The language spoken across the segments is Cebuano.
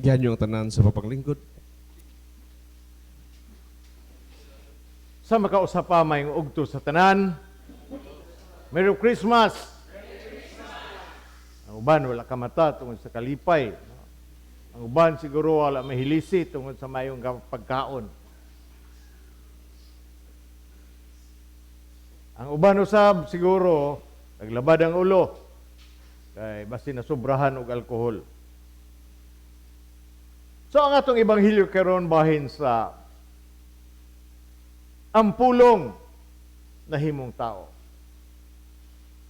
Gihan ang tanan sa papanglingkod. Sa makausa pa maayong ugto sa tanan. Merry Christmas! Ang uban wala kamata tungod sa kalipay. Ang uban siguro wala mahilisi tungod sa mayong pagkaon. Ang uban usab siguro naglabad ang ulo kay basi nasubrahan og alkohol. So ang atong ebanghelyo karon bahin sa ang pulong na himong tao.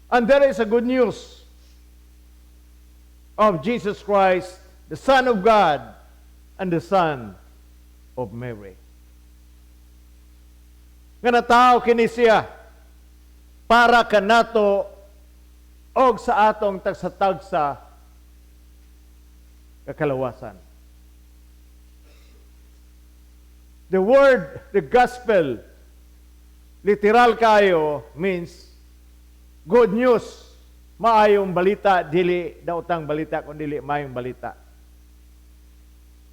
And there is a good news of Jesus Christ, the Son of God and the Son of Mary. Nga natao kini siya para kanato og sa atong tagsa-tagsa kakalawasan. The word, the gospel, literal kayo, means good news. Maayong balita, dili daotang balita, kun dili maayong balita.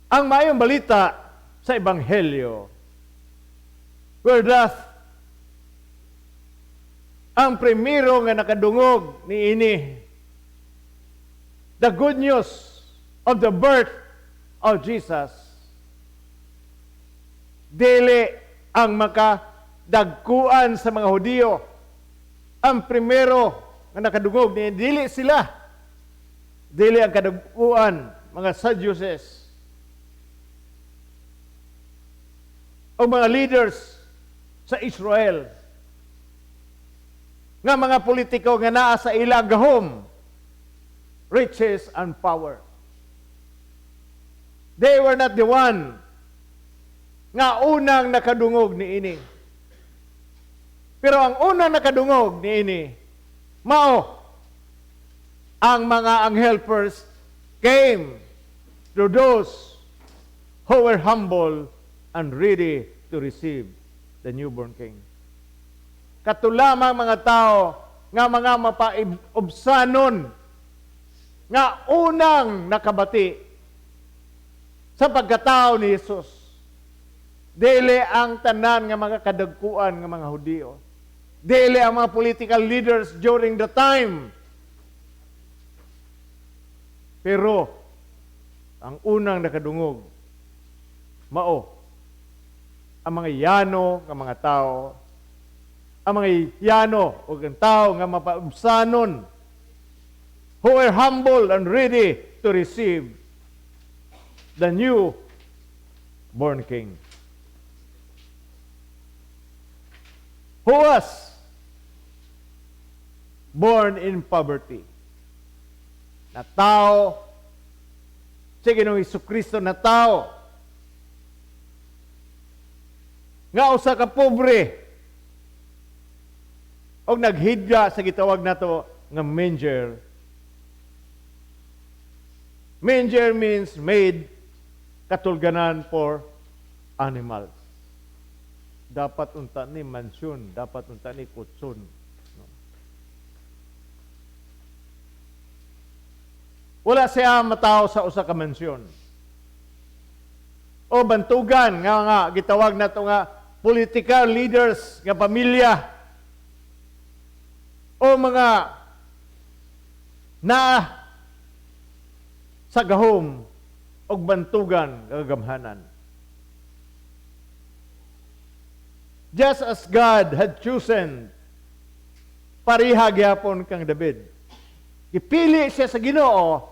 Ang maayong balita sa Ebanghelyo, where doth ang primero nga nakadungog ni ini, the good news of the birth of Jesus, dili ang makadagkuan sa mga Hudiyo. Ang primero nga nakadungog ni dili sila. Dili ang kadagkuan mga Sadducees o mga leaders sa Israel nga mga politiko nga naa sa ilang gahom, riches and power. They were not the one nga unang nakadungog ni ini. Pero ang unang nakadungog ni ini, mao ang mga ang helpers came to those who were humble and ready to receive the newborn king. Katulamang mga tao nga mga mapaubsanon nga unang nakabati sa pagkatao ni Jesus. Dili ang tanan nga mga kadagkuan nga mga Hudiyo. Dili ang mga political leaders during the time. Pero ang unang nakadungog mao ang mga yano nga mga tao, ang mga yano o ang tao nga mapaubsanon, who are humble and ready to receive the new born king, who was born in poverty. Na tao, si Ginoong Hesukristo na tao, nga usa ka pobre, og naghidya sa gitawag nato nga manger. Manger means made katulganan for animals. Dapat unta ni mansyon, dapat unta ni kutsun. No? Wala siya matao sa usa ka mansyon. O bantugan nga nga gitawag nato nga political leaders nga pamilya o mga naa sa gahom og bantugan kagamhanan. Just as God had chosen, pareha gyapon kang David. Gipili siya sa Ginoo,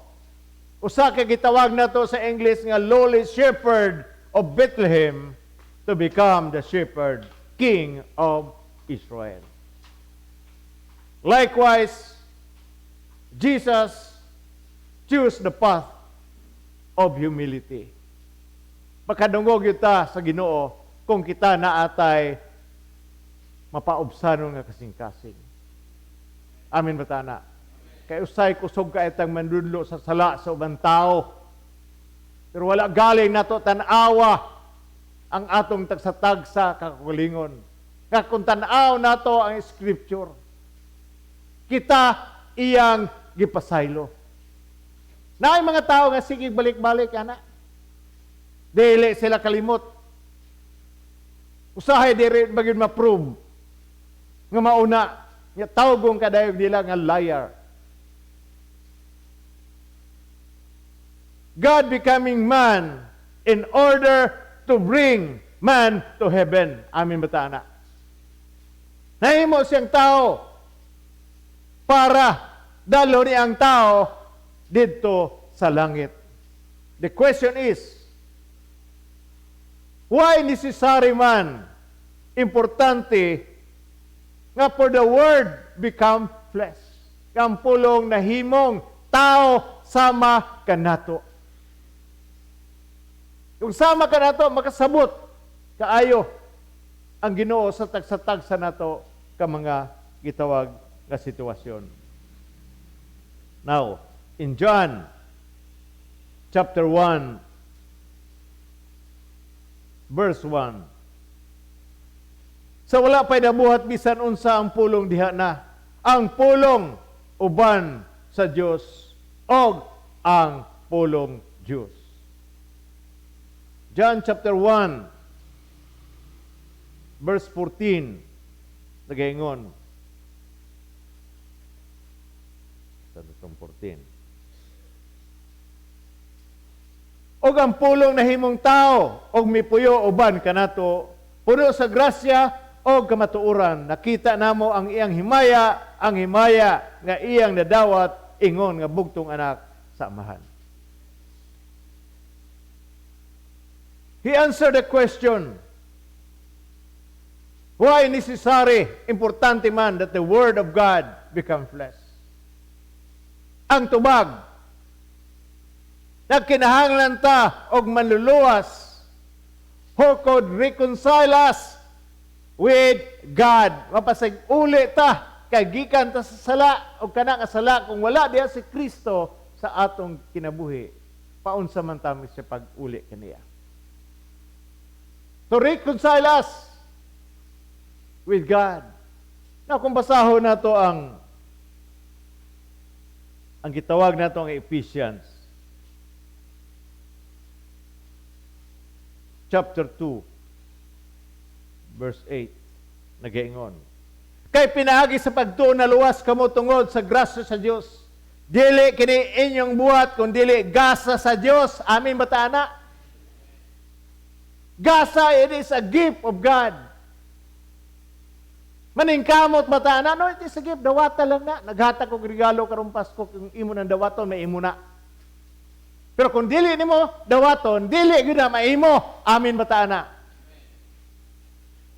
usa ka gitawag nato sa English nga lowly shepherd of Bethlehem to become the shepherd king of Israel. Likewise, Jesus chose the path of humility. Makadungog kita sa Ginoo kung kita naatay mapaubsanon nga kasing-kasing. Amin ba ta na? Kay usay kusog ka itang mandudlo sa sala sa ubang tao. Pero wala galing nato tan-awa ang atong tagsa-tagsa kakakulingon. Nga kung tan-aw nato ang scripture, kita iyang gipasaylo. Naay mga tao nga sige balik-balik ana. Dili sila kalimot. Usahay diri ba gyud ma-prove nga mauna nga tawgon kadayon nila nga liar. God becoming man in order to bring man to heaven. Amin ba ta, ana? Nahimo siyang tao para dalo ni ang tao didto sa langit. The question is, why necessary man, importante, nga for the Word become flesh? Ang pulong nahimong tao sama kanato. Kung sama kanato, makasabot kaayo ang Ginoo sa tagsa-tagsa nato ka mga gitawag nga sitwasyon. Now, in John chapter 1 verse 1. Sa wala pa'y nabuhat bisan unsa, ang pulong diha na. Ang pulong uban sa Dios og ang pulong Dios. John chapter 1 verse 14 nagaingon sa itong 14. Og ang pulong nahimong tao og mipuyo uban kanato, puno sa grasya og kamatuoran. Nakita namo ang iyang himaya, ang himaya nga iyang nadawat ingon nga bugtong anak sa Amahan. He answered the question, why necessary, importante man that the Word of God become flesh? Ang tubag, nagkinahanglan ta og manluluwas who could reconcile us with God. Mapasag-uli ta, kay gikan ta sa sala, o kana nga sala, kung wala diha si Kristo sa atong kinabuhi, paunsa man ta sa pag-uli kaniya. To reconcile us with God. Now, kung basahon nato ang gitawag nato ang Ephesians chapter 2 verse 8, nagaingon, "Kay pinaagi sa pagtuo na luwas kamo tungod sa grasya sa Dios. Dili kini inyong buhat kun dili gasa sa Dios." Amin ba ta, ana? Gasa, it is a gift of God. Maningkamot ba ta, ana? No, it is a gift. Dawata lang na. Naghatag og regalo karong Pasko, kung imo nang dawaton, may imo na. Pero kung dili nimo dawaton, dili gyud na maimo. Amin ba ta, ana?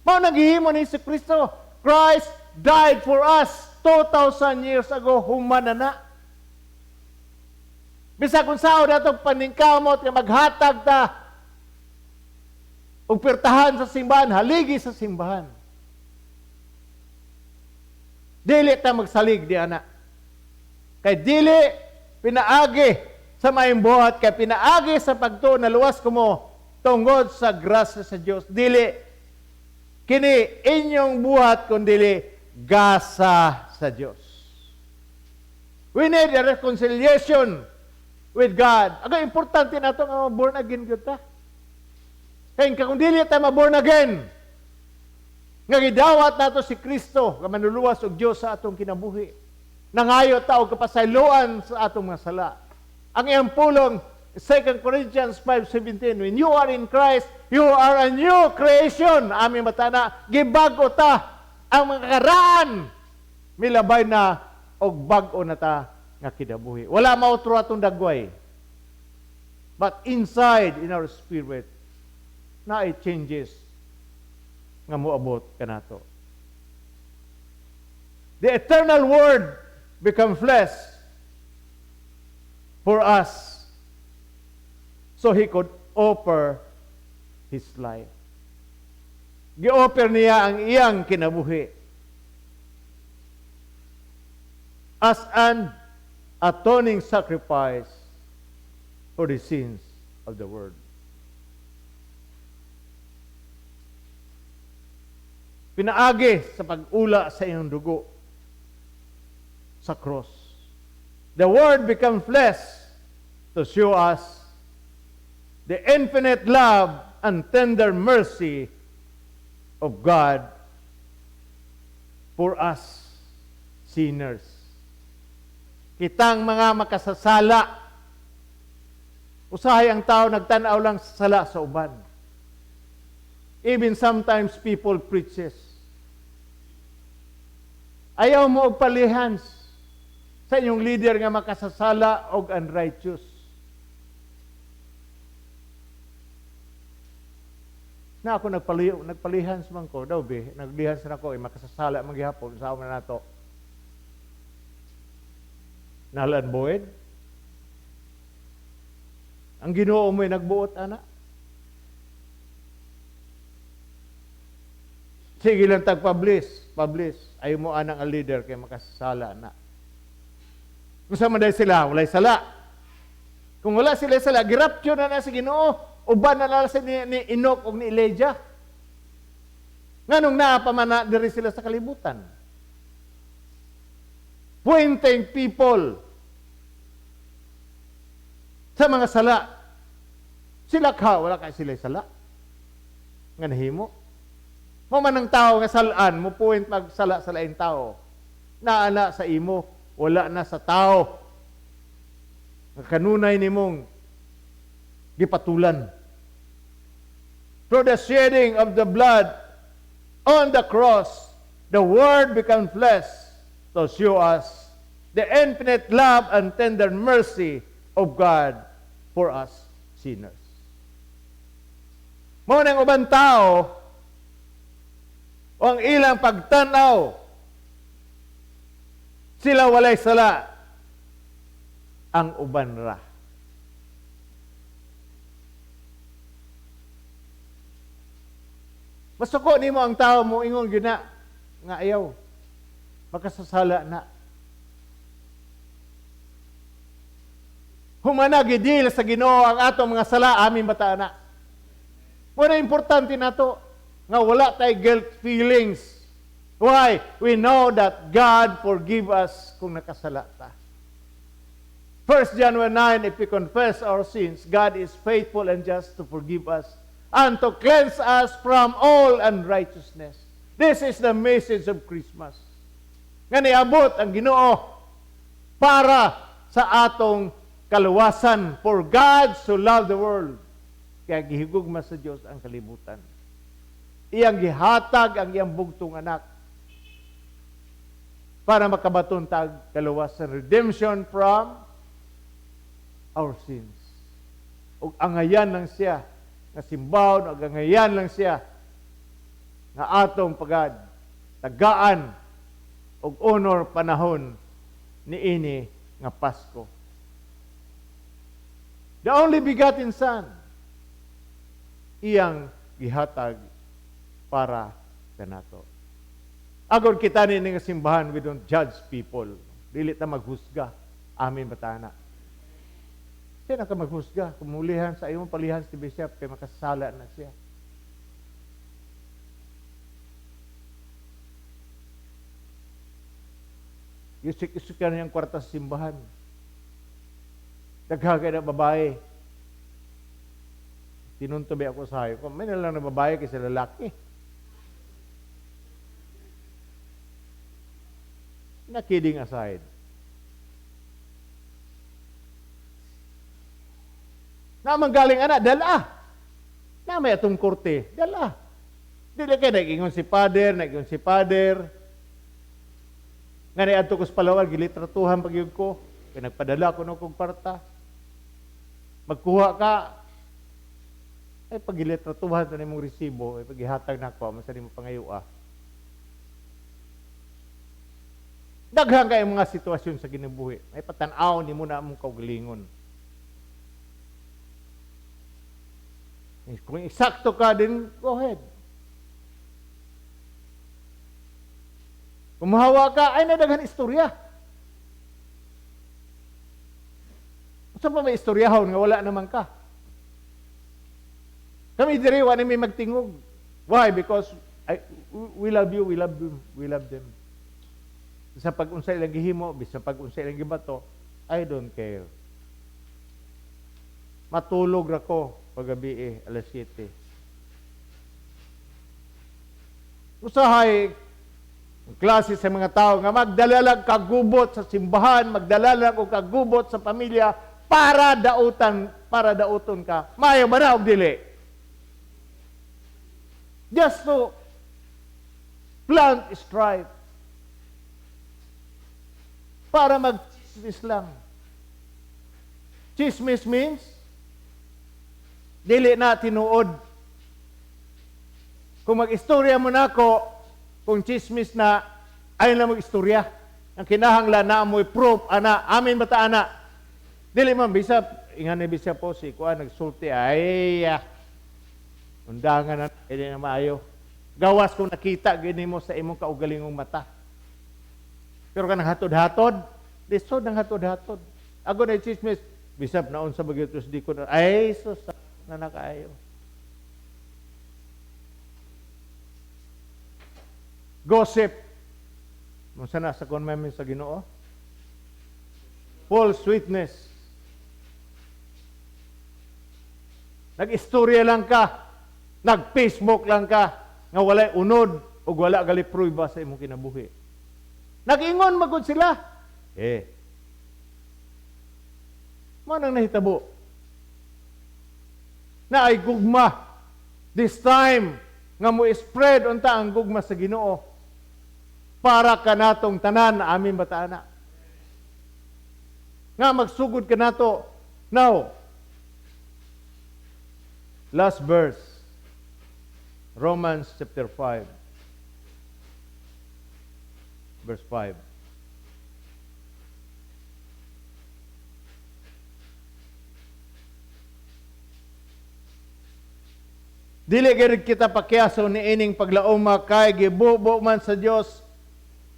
Mao nang gihimo ni Hesus Kristo. Christ died for us 2,000 years ago, human na na. Bisag kung sao datong paningkamot nga maghatag ta og pertahan sa simbahan, haligi sa simbahan. Dili ta magsalig di ana. Kay dili pinaagi sa maayong buhat, kay pinaagi sa pagtuo na luwas kamo tungod sa grasya sa Dios. Dili kini inyong buhat kun dili gasa sa Dios. We need a reconciliation with God. Aga importante nato nga born again gyud ta. Kay kung dili ta ma-born again, nga gidawat nato si Kristo nga manluluwas og Dios sa atong kinabuhi. Nangayo ta og kapasayloan sa atong mga sala. Ang iyang pulong, 2 Corinthians 5:17, "When you are in Christ, you are a new creation." Amin ba ta na? Gibag-o ta ang mga karaan, milabay na og bag-o na ta nga kinabuhi. Wala mautro atong dagway. But inside, in our spirit, naay changes nga moabot kanato. The eternal Word become flesh for us so He could offer His life. Gi-offer niya ang iyang kinabuhi as an atoning sacrifice for the sins of the world. Pinaagi sa pag-ula sa iyong dugo sa cross. The Word become flesh to show us the infinite love and tender mercy of God for us sinners. Kitang mga makasasala, usahay ang tao nagtanaw lang sa sala sa uban. Even sometimes people preaches. Ayaw mo og palihans sa inyong leader nga makasasala og unrighteous. Na ako nagpalihans man ko, daw be, naglihans na ko, eh, makasasala man gihapon, sa man nato. Null and void. Ang Ginoo mo'y nagbuot, ana. Sige lang tag publish. Ayaw mo anang ang leader kay makasala na. Kung sa man sila, walay sala. Kung wala sila sala, girapture na na sa Ginoo. Uban na na sa ni Enoch o ni Elijah. Nganong naa pa man na diri sila sa kalibutan? Pointing people sa mga sala. Sila ka, wala kay sila sala. Nga nahimo. Mo man ang tao nga salaan, mo point magsala sa laing tao. Naa na sa imo, wala na sa tao. Nga kanunay nimong gipatulan. Through the shedding of the blood on the cross, the Word became flesh to show us the infinite love and tender mercy of God for us sinners. Mao nang uban tao, o ang ilang pagtanaw, sila walay sala, ang uban ra. Masuko nimo ang tao mo ingon gyud na nga ayaw makasasala na. Humana gidil sa Ginoo ang atong mga sala, amin bata na. Muna importante nato nga wala tay guilt feelings. Why? We know that God forgive us kung nakasala ta. 1 John 1:9, if we confess our sins, God is faithful and just to forgive us and to cleanse us from all unrighteousness. This is the message of Christmas. Nga niabot ang Ginoo para sa atong kaluwasan. For God so loved the world. Kaya gihigugma sa Dios ang kalibutan. Iyang gihatag ang iyang bugtong anak para makabaton tag kaluwasan, redemption from our sins. Ug angayan lang siya nga simbahon, ug angayan lang siya nga atong pagad tagaan og honor panahon niini nga Pasko. The only begotten Son, iyang gihatag para kanato. Agor kita ni nga simbahan, we don't judge people. Dili ta maghusga. Amin batana. Siya na ka maghusga. Kumulihan sa imong palihan si bishop kay makasala na siya. Isik-isik ka niyang kwarta sa simbahan. Daghagay na babae. Tinuntubi ako sa hayo. May nalang na babae kaysa lalaki. Na kidding aside. Naman galing ana, dala. Na may atong korte, dala. Dili kay nag-ingon si father, nag-ingon si father. Nga ni adto ko sa Palawan, gilitratuhan pag yun ko. Kaya nagpadala ko nung kong kwarta. Magkuha ka, ay pagilitratuhan na imong resibo, ay pagihatag na ako, masan nimo pangayo ah. Daghan kay mga sitwasyon sa kinabuhi. May patan-aw nimo na among kaugalingon. Kung eksakto ka din, go ahead. Kung mahawa ka, ay nadaghan istorya. Saan pa may istoryahon nga wala naman ka? Kami diri, wala may magtingog. Why? Because we love you, we love them, we love them. Sa pag-unsay ilang gihimo, bisan pag-unsay ilang gibato, I don't care. Matulog ra ko pagabi eh, alas 7. Usahay, ang klase sa mga tao nga magdala lang kagubot sa simbahan, magdala lang og kagubot sa pamilya para dautan, para dauton ka. Maayo ba na og dili? Just to plant strife. Para mag-chismis lang. Chismis means dili na tinuod. Kung mag-istorya mo nako, kung chismis na, ayaw na mag-istorya. Ang kinahanglan na mo'y proof, ana, amin ba ta, ana? Dili man, bisa, ingan ni bisa po, si Kuan, nagsulti, ay, ah, undangan na, hindi na maayo. Gawas kung nakita, gini mo sa imong kaugalingong mata. Pero kanang hatod-hatod, lisod ng hatod-hatod. Ako na chismis, bisap naon sa bagyot, di ko na, ay, sus, na nakaayo. Gossip. Unsa na sa commandment sa Ginoo? False witness. Nag-istorya lang ka, nag-Facebook lang ka, nga walay unod o wala gali prueba sa imong kinabuhi. Nag-ingon magud sila. Eh. Manang nahitabo. Na ay gugma. This time, nga mo spread unta ang gugma sa Ginoo para kanatong tanan, amin ba ta ana? Nga magsugod kanato. Now, last verse, Romans chapter 5, verse 5. Dili gyud kita pakyaso ni ining paglauma kay gibubo man sa Dios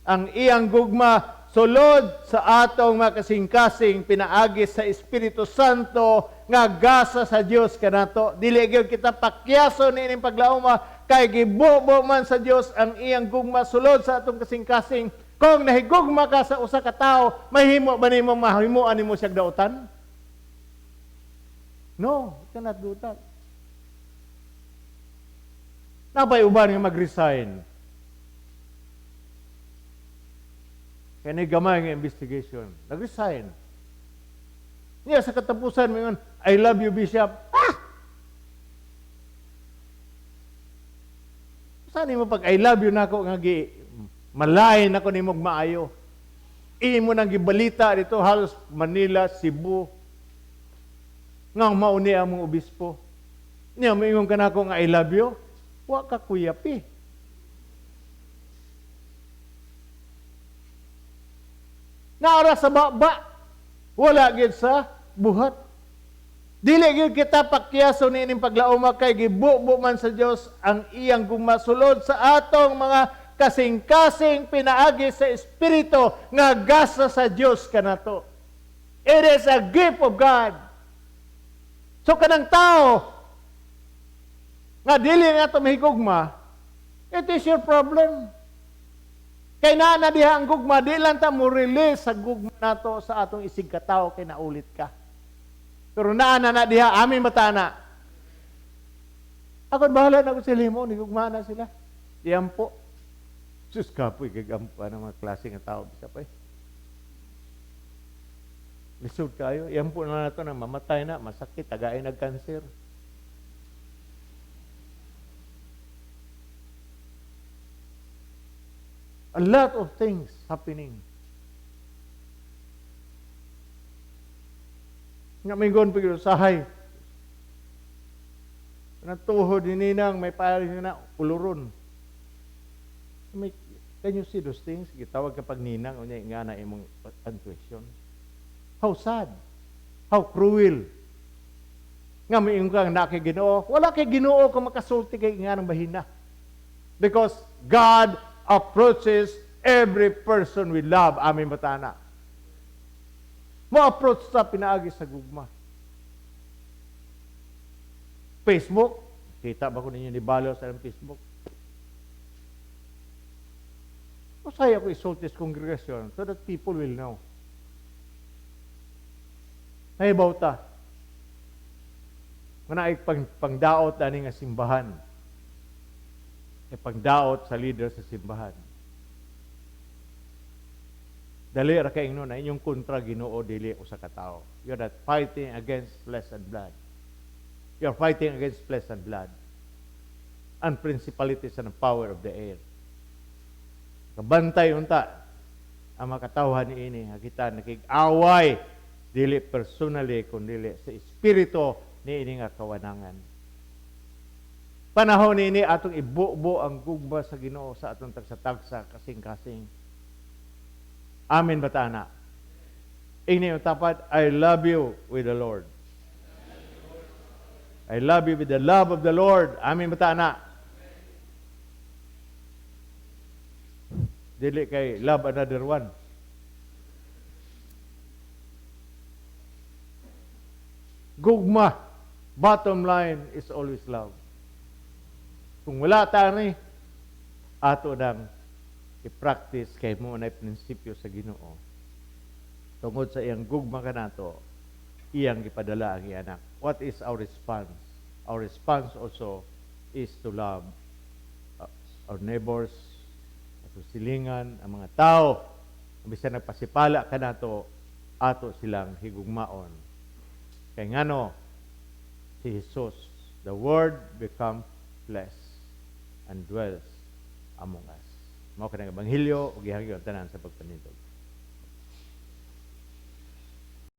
ang iyang gugma sulod sa atong makasingkasing pinaagi sa Espiritu Santo nga gasa sa Dios kanato. Dili gyud kita pakyaso ni ining paglauma kay gibubo man sa Dios ang iyang gugma sulod sa atong kasingkasing. Kung nahigugma ka sa usa ka tawo, mahimo ba nimo mahimuan nimo siyang dautan? No, you cannot do that. Napay uban nga mag-resign. Kaya ni gamay nga investigation. Nag-resign. Niya sa katapusan, may "I love you, Bishop." Ah! Saan mo pag "I love you" nako nga gi malain nako nimo maayo? Imo nang gibalita dito halos Manila, Cebu. Nga mauni ang mong obispo. Niya moingon ka nako nga "I love you." Wa ka kuyapi. Naara sa baba, wala gid sa buhat. Dili gyud kita pakyaso niining paglauma kay gibubo man sa Dios ang iyang gugma sulod sa atong mga kasing-kasing pinaagi sa Espiritu nga gasa sa Dios kanato. It is a gift of God. So kanang tao nga dili nato mahigugma, it is your problem. Kay naa na diha ang gugma, di lang ta mo release sa gugma nato sa atong isig katawo kay naulit ka. Pero naa na na diha, amin bata na. Ako bahala na ko sila mo, nigugma na sila. Diyan po. Sus kapoy, gagampa ng mga klase nga tao. Bisa pa eh. Lisod kayo. Yan po na nato na mamatay na, masakit, tagay nagkanser. A lot of things happening. Nga may gon pag sahay. Natuhod ni Ninang, may pari na uluron. May, can you see those things? Gitawag ka pag Ninang, unya nga na imong intuition. How sad. How cruel. Nga may kang na kay Ginoo. Wala kay Ginoo kung makasulti kay nga ng bahina. Because God approaches every person with love. Amin batana. Mo-approach sa pinaagi sa gugma. Facebook, kita ba ko ninyo ni Balo sa Facebook? Masaya ko isulti sa congregation so that people will know. Nahibaw ta. Nga naay pangdaot ani nga simbahan. E pangdaot sa leader sa simbahan. Dali ra kay ingnon na inyong kontra Ginoo, dili usa ka tawo. You're not fighting against flesh and blood. You're fighting against flesh and blood and principalities and the power of the air. Kabantay unta ang makatawhan niini nga kita nakig-away dili personally kundi sa espiritu niini nga kawanangan. Panahon niini atong ibubo ang gugma sa Ginoo sa atong tagsa-tagsa, kasing-kasing. Amen ba ta ana? Ingni yung tapad, "I love you with the Lord. I love you with the love of the Lord." Amen ba ta ana? Dili kay love another one. Gugma. Bottom line is always love. Kung wala ta ni, ato nang i-practice kay mo na prinsipyo sa Ginoo. Tungod sa iyang gugma kanato, iyang gipadala ang iyang anak. What is our response? Our response also is to love our neighbors, atong silingan, ang mga tao. Bisan nagpasipala kanato, ato silang higugmaon. Kay ngano, si Jesus, the Word become flesh and dwells among us. Mao kanang ebanghelyo ug gihangyo ang tanan sa pagpanindog.